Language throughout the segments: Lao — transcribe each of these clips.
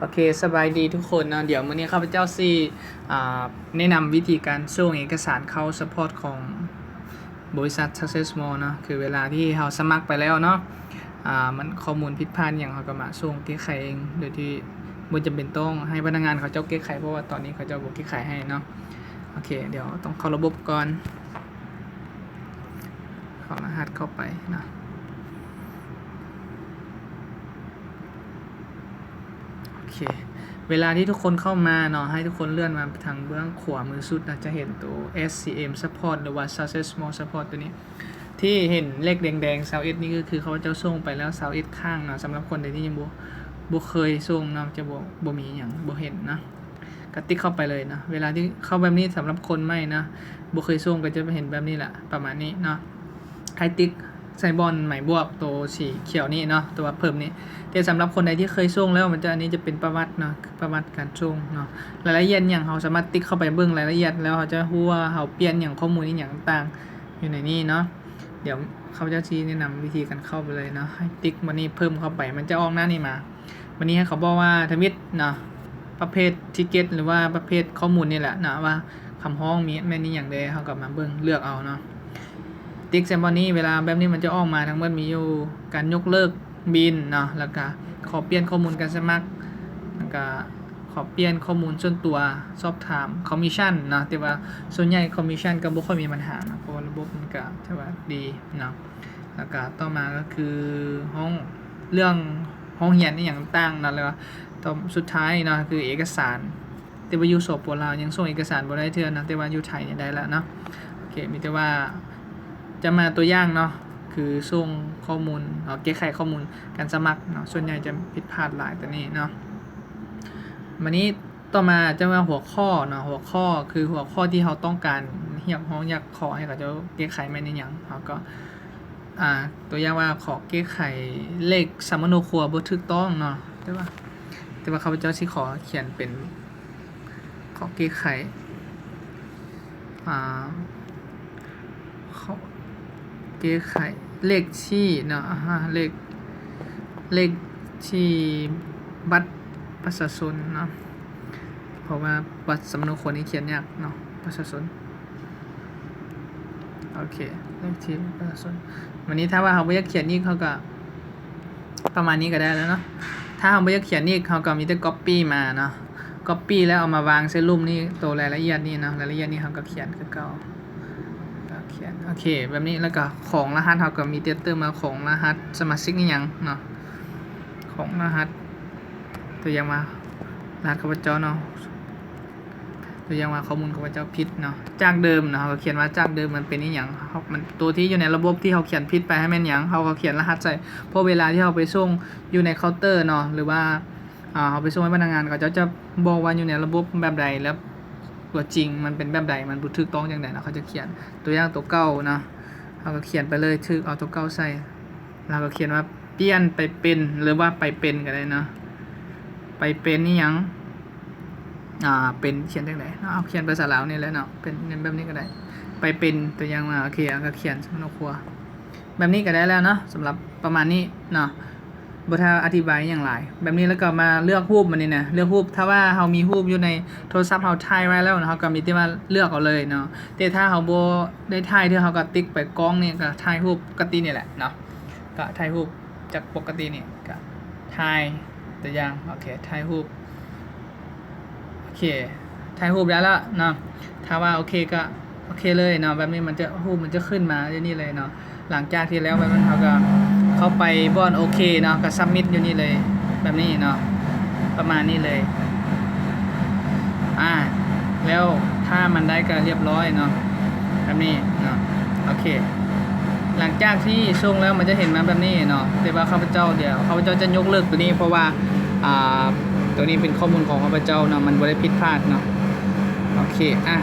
ໂອເຄ ສະບາຍດີທຸກຄົນເນາະ. ດຽວມື້ນີ້ຂ້າພະເຈົ້າຊິ ອ່າ ແນະນຳວິທີການສົ່ງເອກະສານເຂົ້າ support ຂອງບໍລິສັດ Success More ເນາະ. ຄືເວລາທີ່ເຮົາສະໝັກໄປແລ້ວເນາະ ອ່າ ມັນ ຂໍ້ມູນຜິດພາດຫຍັງ ເຮົາກໍມາສົ່ງແກ້ໄຂເອງ ໂດຍທີ່ບໍ່ຈຳເປັນຕ້ອງໃຫ້ພະນັກງານເຂົາເຈົ້າແກ້ໄຂ ເພາະວ່າຕອນນີ້ເຂົາເຈົ້າບໍ່ແກ້ໄຂໃຫ້ເນາະ. ໂອເຄ ດຽວຕ້ອງເຂົ້າລະບົບກ່ອນ. ເຂົ້າລະຫັດເຂົ້າໄປເນາະ. ໂອເຄ ເວລາທີ່ທຸກຄົນເຂົ້າມາເນາະ ໃຫ້ທຸກຄົນເລື່ອນມາທາງເບື້ອງຂວາມືສຸດນະ ຈະເຫັນໂຕ SCM Support ຫຼືວ່າ Success More Support ໂຕນີ້ ທີ່ເຫັນເລກແດງໆ ຊາວເອັດນີ້ ກໍຄືເຂົາເຈົ້າສົ່ງໄປແລ້ວຊາວເອັດຄັ້ງເນາະ. ສຳລັບຄົນໃດທີ່ຍັງບໍ່ ບໍ່ເຄີຍສົ່ງເນາະ ຈະບໍ່ ບໍ່ມີຫຍັງ ບໍ່ເຫັນເນາະ. ກະຕິກເຂົ້າໄປເລີຍເນາະ. ເວລາທີ່ເຂົ້າແບບນີ້ ສຳລັບຄົນໃໝ່ເນາະ ບໍ່ເຄີຍສົ່ງ ກໍຈະເຫັນແບບນີ້ແຫຼະ ປະມານນີ້ເນາະ. ໃຫ້ຕິກໃສ່ບ່ອນໝາຍບວກໂຕສີຂຽວນີ້ເນາະ ຕົວເພີ່ມນີ້. ແຕ່ສຳລັບຄົນໃດທີ່ເຄີຍສົ່ງແລ້ວ ມັນຈະ ອັນນີ້ຈະເປັນປະຫວັດເນາະ ປະຫວັດການສົ່ງເນາະ. ລາຍລະອຽດຫຍັງ ເຮົາສາມາດຕິກເຂົ້າໄປເບິ່ງລາຍລະອຽດ ແລ້ວເຮົາຈະຮູ້ວ່າເຮົາປ່ຽນຫຍັງ ຂໍ້ມູນອີ່ຫຍັງຕ່າງໆ ຢູ່ໃນນີ້ເນາະ. ດຽວຂ້າພະເຈົ້າຊິແນະນຳວິທີການເຂົ້າໄປເລີຍເນາະ. ໃຫ້ຕິກບາດນີ້ເພີ່ມເຂົ້າໄປ ມັນຈະອອກໜ້ານີ້ມາ. ບາດນີ້ໃຫ້ເຂົາບອກວ່າທຳອິດເນາະ ປະເພດທິກເກັດ ຫຼືວ່າປະເພດຂໍ້ມູນນີ້ແຫຼະເນາະ ວ່າຄຳຮ້ອງມີແມ່ນອີ່ຫຍັງແດ່ ເຮົາກໍມາເບິ່ງເລືອກເອົາເນາະ. ຕິກໃສ່ບ່ອນນີ້ ເວລາແບບນີ້ມັນຈະອອກມາທັງໝົດມີຢູ່ ການຍົກເລີກບິນເນາະ ແລ້ວກະຂໍປ່ຽນຂໍ້ມູນການສະໝັກ ແລ້ວກະຂໍປ່ຽນຂໍ້ມູນສ່ວນຕົວ ສອບຖາມຄອມມິດຊັນເນາະ. ແຕ່ວ່າສ່ວນໃຫຍ່ຄອມມິດຊັນກໍບໍ່ຄ່ອຍມີບັນຫາເນາະ ເພາະວ່າລະບົບມັນກໍຖືວ່າດີເນາະ. ແລ້ວກະຕໍ່ມາກໍຄືຫ້ອງ ເລື່ອງຫ້ອງຮຽນອີ່ຫຍັງຕ່າງໆເນາະ ແລ້ວກໍຕໍ່ ສຸດທ້າຍເນາະ ຄືເອກະສານ. ແຕ່ວ່າຢູ່ ສປ ລາວ ຍັງສົ່ງເອກະສານບໍ່ໄດ້ເທື່ອເນາະ ແຕ່ວ່າຢູ່ໄທນີ້ໄດ້ແລ້ວເນາະ. ໂອເຄ ມີແຕ່ວ່າຈະມາຕົວຢ່າງເນາະ ຄືສົ່ງຂໍ້ມູນ ເອົາ ແກ້ໄຂຂໍ້ມູນການສະໝັກເນາະ. ສ່ວນໃຫຍ່ຈະຜິດພາດຫຼາຍຕົວນີ້ເນາະ. ບາດນີ້ຕໍ່ມາຈະມາຫົວຂໍ້ເນາະ ຫົວຂໍ້ຄືຫົວຂໍ້ທີ່ເຮົາຕ້ອງການຮຽກຮ້ອງ ຢາກຂໍໃຫ້ເຂົາເຈົ້າແກ້ໄຂແມ່ນອີ່ຫຍັງ ເຮົາກໍ ອ່າ ຕົວຢ່າງວ່າ ຂໍແກ້ໄຂເລກສຳມະໂນຄົວບໍ່ຖືກຕ້ອງເນາະ. ແຕ່ວ່າ ແຕ່ວ່າຂ້າພະເຈົ້າຊິຂໍຂຽນເປັນ ຂໍແກ້ໄຂ ອ່າ ຂໍແກ້ໄຂເລກທີ່ເນາະ ອ່າ ເລກ ເລກທີ່ບັດປະຊາຊົນເນາະ ເພາະວ່າບັດສຳມະໂນຄົວນີ້ຂຽນຍາກເນາະ ປະຊາຊົນ. ໂອເຄ ເລກທີ່ປະຊາຊົນ. ບາດນີ້ຖ້າວ່າເຮົາບໍ່ຢາກຂຽນອີກ ເຮົາກໍປະມານນີ້ກໍໄດ້ແລ້ວເນາະ. ຖ້າເຮົາບໍ່ຢາກຂຽນອີກ ເຮົາກໍມີແຕ່ກັອບປີ້ມາເນາະ ກັອບປີ້ແລ້ວເອົາມາວາງໃສ່ລຸ່ມນີ້ ໂຕລາຍລະອຽດນີ້ເນາະ ລາຍລະອຽດນີ້ເຮົາກໍຂຽນຄືເກົ່າ ກໍຂຽນ ໂອເຄ ແບບນີ້. ແລ້ວກໍຂອງລະຫັດ ເຮົາກໍມີແຕ່ເຕີມມາຂອງລະຫັດສະມາຊິກອີ່ຫຍັງເນາະ ຂອງລະຫັດ ຕົວຢ່າງວ່າ ລະຫັດຂ້າພະເຈົ້າເນາະ ຕົວຢ່າງວ່າຂໍ້ມູນຂ້າພະເຈົ້າຜິດເນາະ ຈາກເດີມເນາະ ເຮົາກໍຂຽນວ່າຈາກເດີມມັນເປັນອີ່ຫຍັງ ເຮົາ ມັນ ຕົວທີ່ຢູ່ໃນລະບົບທີ່ເຮົາຂຽນຜິດໄປໃຫ້ແມ່ນຫຍັງ ເຮົາກໍຂຽນລະຫັດໃສ່ ເພາະເວລາທີ່ເຮົາໄປສົ່ງຢູ່ໃນເຄົາເຕີເນາະ ຫຼືວ່າ ອ່າ ເຮົາໄປສົ່ງໃຫ້ພະນັກງານ ເຂົາເຈົ້າຈະບອກວ່າຢູ່ໃນລະບົບແບບໃດ ແລ້ວຕົວຈິງມັນເປັນແບບໃດ ມັນບໍ່ຖືກຕ້ອງຈັ່ງໃດເນາະ ເຂົາຈະຂຽນ ຕົວຢ່າງຕົວເກົ່າເນາະ ເຮົາກໍຂຽນໄປເລີຍ ຖືກເອົາຕົວເກົ່າໃສ່ ແລ້ວກໍຂຽນວ່າປ່ຽນໄປເປັນ ຫຼືວ່າໄປເປັນກໍໄດ້ເນາະ ໄປເປັນອີ່ຫຍັງ ອ່າ ເປັນ ຂຽນຈັ່ງໃດເນາະ ເອົາຂຽນພາສາລາວນີ້ແຫຼະເນາະ ເປັນ ເປັນແບບນີ້ກໍໄດ້ ໄປເປັນ ຕົວຢ່າງວ່າ ໂອເຄ ເຮົາກໍຂຽນສຳມະໂນຄົວ ແບບນີ້ກໍໄດ້ແລ້ວເນາະ ສຳລັບປະມານນີ້ເນາະ ບໍ່ຖ້າອະທິບາຍຫຍັງຫຼາຍ ແບບນີ້. ແລ້ວກໍມາເລືອກຮູບ ບາດນີ້ນະ ເລືອກຮູບ ຖ້າວ່າເຮົາມີຮູບຢູ່ໃນໂທລະສັບ ເຮົາຖ່າຍໄວ້ແລ້ວ ເຮົາກໍມີແຕ່ວ່າເລືອກເອົາເລີຍເນາະ ແຕ່ຖ້າເຮົາບໍ່ໄດ້ຖ່າຍເທື່ອ ເຮົາກໍຕິກໄປກ້ອງນີ້ ກໍຖ່າຍຮູບປົກກະຕິນີ້ແຫຼະເນາະ ກໍຖ່າຍຮູບຈາກປົກກະຕິນີ້ ກໍຖ່າຍ ຕົວຢ່າງ ໂອເຄ ຖ່າຍຮູບ ໂອເຄ ຖ່າຍຮູບໄດ້ແລ້ວເນາະ ຖ້າວ່າໂອເຄກໍໂອເຄເລີຍເນາະ ແບບນີ້ມັນຈະ ຮູບມັນຈະຂຶ້ນມາຢູ່ນີ້ເລີຍເນາະ. ຫຼັງຈາກທີ່ແລ້ວແບບນັ້ນ ເຮົາກໍເຂົ້າໄປບ່ອນໂອເຄເນາະ ກໍ submit ຢູ່ນີ້ເລີຍ ແບບນີ້ເນາະ ປະມານນີ້ເລີຍ ອາ ແລ້ວຖ້າມັນໄດ້ກໍລຽບຮ້ອຍເນາະ ແບບນີ້ເນາະ ໂອເຄ. ຫຼັງຈາກທີ່ສົ່ງແລ້ວ ມັນຈະເຫັນມາແບບນີ້ເນາະ ແຕ່ວ່າຂ້າພະເຈົ້າ ດຽວຂ້າພະເຈົ້າຈະຍົກເລີກໂຕນີ້ ເພາະວ່າ ອ່າ ໂຕນີ້ເປັນຂໍ້ມູນຂອງຂ້າພະເຈົ້າເນາະ ມັນບໍ່ໄດ້ຜິດພາດເນາະ ໂອເຄ ອາ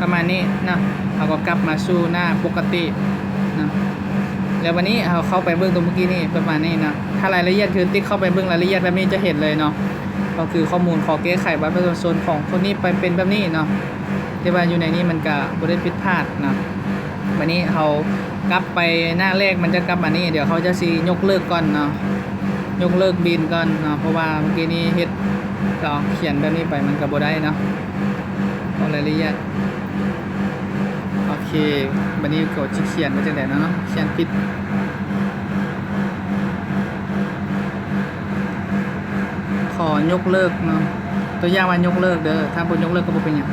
ປະມານນີ້ເນາະ ເຮົາກໍກັບມາສູ່ໜ້າປົກກະຕິເນາະ. ແລ້ວບາດນີ້ເຮົາເຂົ້າໄປເບິ່ງໂຕມື້ກີ້ນີ້ ປະມານນີ້ເນາະ ຖ້າລາຍລະອຽດ ຄືຕິກເຂົ້າໄປເບິ່ງລາຍລະອຽດແບບນີ້ ຈະເຫັນເລີຍເນາະ ກໍຄືຂໍ້ມູນຂໍແກ້ໄຂບັດປະຊາຊົນຂອງຄົນນີ້ໄປເປັນແບບນີ້ເນາະ ແຕ່ວ່າຢູ່ໃນນີ້ມັນກະບໍ່ໄດ້ຜິດພາດເນາະ. ບາດນີ້ເຮົາກັບໄປໜ້າແລກ ມັນຈະກັບມານີ້ ດຽວເຮົາຈະຊິຍົກເລີກກ່ອນເນາະ ຍົກເລີກບິນກ່ອນເນາະ ເພາະວ່າມື້ກີ້ນີ້ເຮັດ ລອງຂຽນແບບນີ້ໄປມັນກໍບໍ່ໄດ້ເນາະ ຂອງລາຍລະອຽດ. ໂອເຄ ບັດນີ້ກໍຊິຂຽນວ່າຈັ່ງໃດເນາະ ຂຽນຜິດ. ຂໍຍົກເລີກເນາະ ຕົວຢ່າງວ່າຍົກເລີກເດີ ຖ້າບໍ່ຍົກເລີກກໍບໍ່ເປັນຫຍັງ.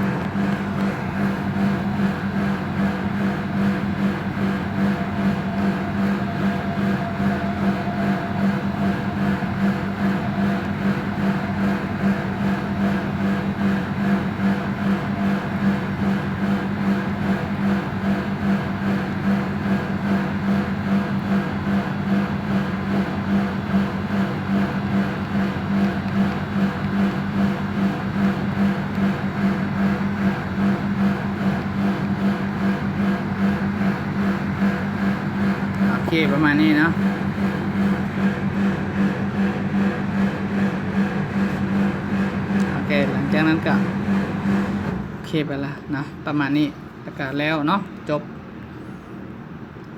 ໂອເຄ ປະມານນີ້ເນາະ. ໂອເຄ ຫຼັງຈາກນັ້ນກໍໂອເຄໄປລະເນາະ ປະມານນີ້ ແລ້ວກໍແລ້ວເນາະ ຈົບ.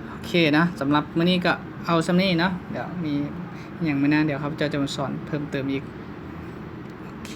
ໂອເຄນະ ສຳລັບມື້ນີ້ກໍເອົາສ່ຳນີ້ເນາະ ດຽວມີຫຍັງມື້ໜ້າ ດຽວຂ້າພະເຈົ້າຈະມາສອນເພີ່ມເຕີມອີກ. ໂອເຄ.